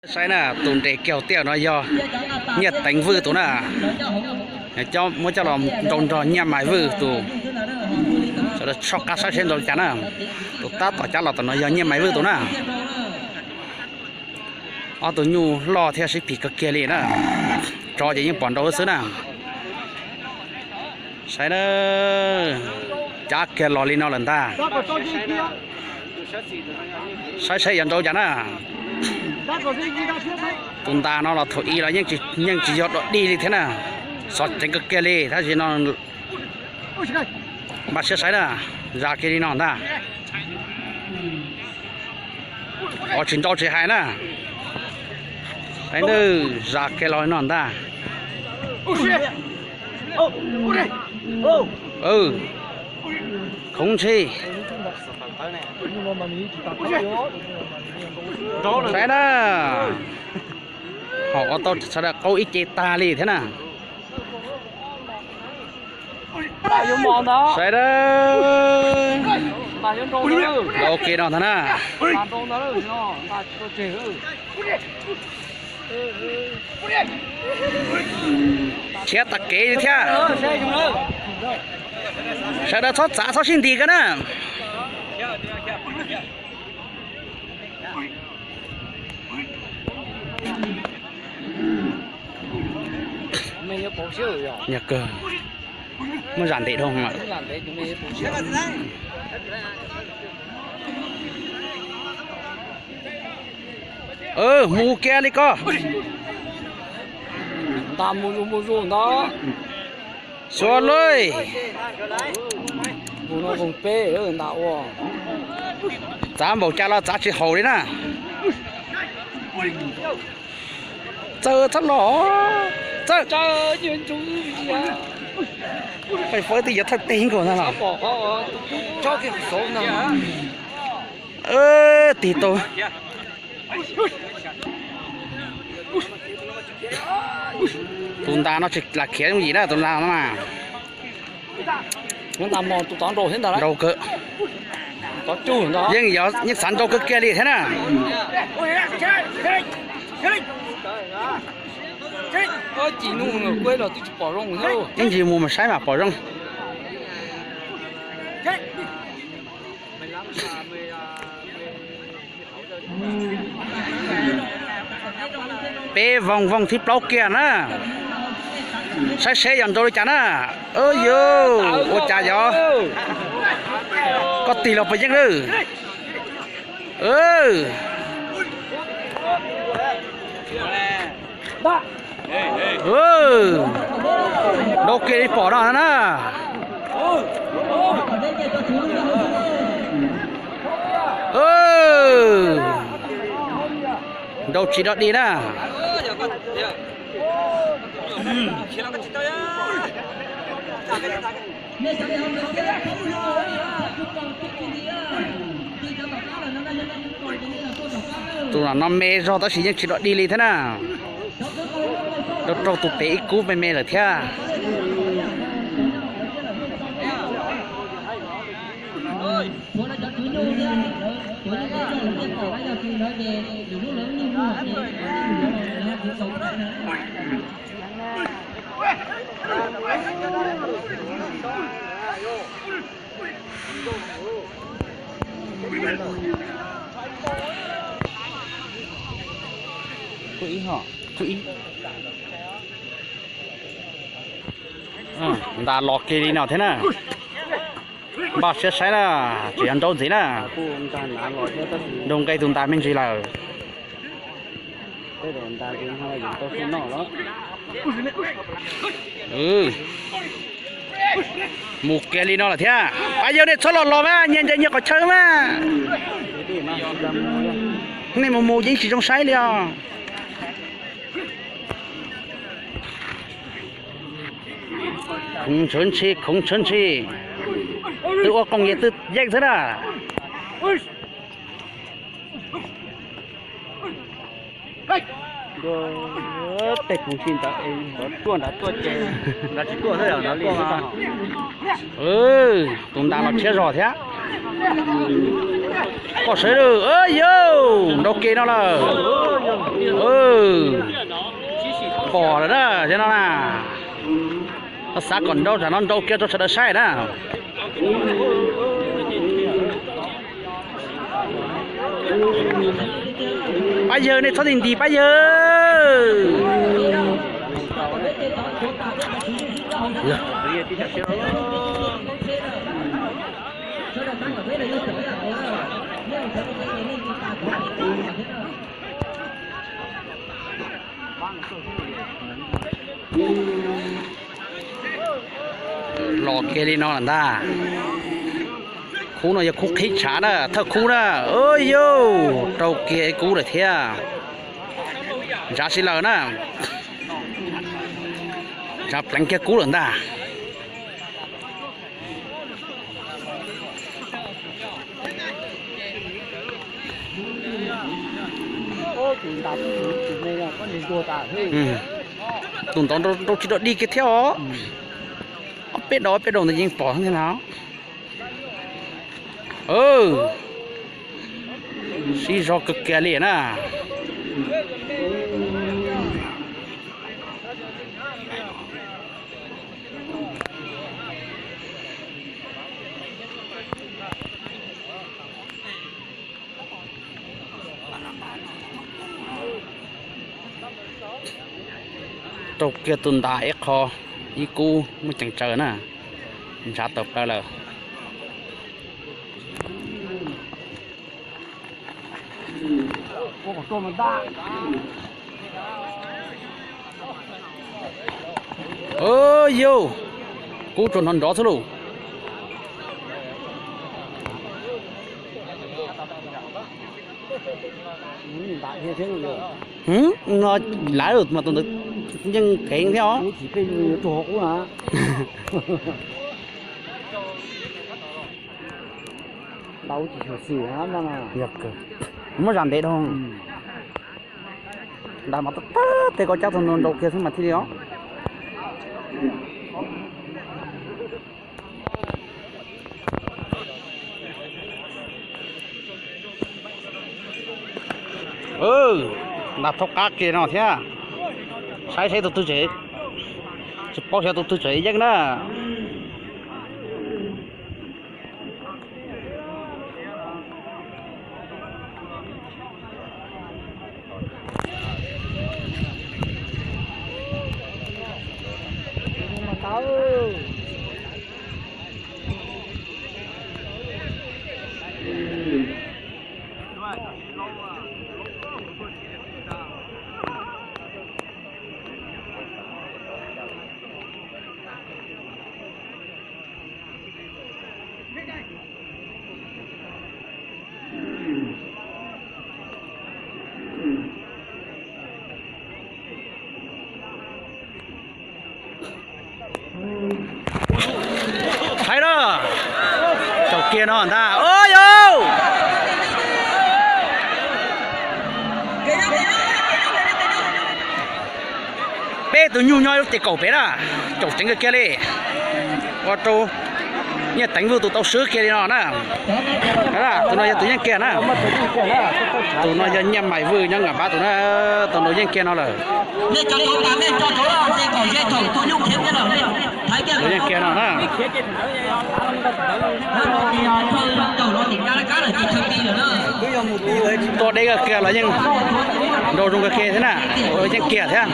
Saib na, tus nres kiag tiaj no yog Nyiaj Teev Vwj tus na. Muab coj los nrau nrog Nyiaj Mais Vwj tus. Sawv daws soj qab saib seb nrau li cas na. Tus tab tom cab los tom no yog Nyiaj Mais Vwj tus na. Ob tug nyuj loj thiab sib phim kawg kiag li na. Tsov ces yeej pom nrau xwb na. Saib na, cab kiag los li no lawm ntag. Saib saib yuav nrau cas na. Tus ntas no los thaum i los yeej tsis yog dog dig li thiab na. Xov tseev kawg kiag li tab sis no npaj siab saib na. Zas kiag li no ntag. Qhov tsis nrau tsis hais na. Saib na, zas kiag los li no ntag. Khoov ntshis. Saib na, haum ua tau sawv daws qaug ib ce tag li thiab na. Saib na, ua ke no ntag na. Khiav tag kev li thiab. Sawv daws txhob txav txhob sib ntis koj na. Yog kawg, muab zam ntev dhau lawm. Mus kiag li koj. Xuas lawm. Txav npaum cas los txav tsis haum li na. Txawm txhob los, txawm. Peb fawb twb yuav thawj teg nkaus ntag los. Tig tau. Tus ntas no tsis lam khiav yooj yim na, tus ntas no mas. Nrau kawg. Yeej, yeej xav nrau kawg kiag li thiab na. Ib ntsis mus mas saib mas pom zoo. Peb voog voog thib plaub kiag na. Saib seb yog nrau li cas na. Yog ua cas yog? Koj tig los puas yeej lawm? Nrau kiag li pom no na. Nrau tsis dog dig na. Tus no me zog tab sis yeej tsis dog dig li thiab na. Rau rau tus pem ib kub me me lawm thiab. Ntas los kiag li no thiab na. Npaj siab saib na, tseem yog nrau ntxiv na. Nrau nqe tus ntas me ntsis lawm. Mus kiag li no lawm thiab. Pab yawg nej txhob los los mas, nyias ncaim nyias qhov chaw mas. Nej mus mus yeej tsis zoo saib li os. Khoov ntshwv ntshis, khoov ntshwv ntshis. Twb ua qooj yeej twb yeej xwb na. Tej khoov ntshis ntawd es tuaj nrad tuaj ces nrad tsis tuaj xwb, nrad li xwb. Tus ntas los tshiab zog thiab. Koj sawv lawm, yog nrau ke no lawm. Pom lawm na, no na. Xav kom nrau tsam no nrau kiag rau sawv daws saib na. Pab yawg, nej txhob nti nti pab yawg. Los kiag li no lawm ntag. Khub no yog khub qhib tshav na, thawj khub na. Yus, rau kiag ib kub lawm thiab. Ntsav si lawm na. Ntsav pleev kiag kub lawm ntag. Tus ntawd nrau tsis dog dig kiag thiab os. Ob peb daus ob peb daus ntawd yeej pom thiab na. Sib zog kawg kiag li na. Rau kiag tus ntas ib qho, ib kub muaj ceem tsawv na. Ntshav tawm plaws lawm. Yus, kub tsuas hnov nrov xwb lauj. No lawv mas tus ntawd yeej kheev thiab os. Muab zam ntev dhau. Ntas mas tag tej ko cab txog nrau kiag xwb mas thiaj li os. Ntas thaub qab kiag no thiab. Saib saib tus twg tseem, tsis paub xyov tus twg tseem yeej na. Hais na, tsaus kiag no ntag. Yus, peb tus nyuj nyob lub ces kaum pem na, tsaus tseev kiag li. Ua rau Nyiaj Teev Vwj tus tau swb kiag li no na. Tus no yog tus yeej kiag na. Tus no yog Nyiaj Maiv Vwj nyob Nkas Pab tus na, tau nrau yeej kiag no lawm. Nrau yeej kiag no na. Tua deb kiag los yeej nrau zoo kiag thiab na. Yeej kiag thiab.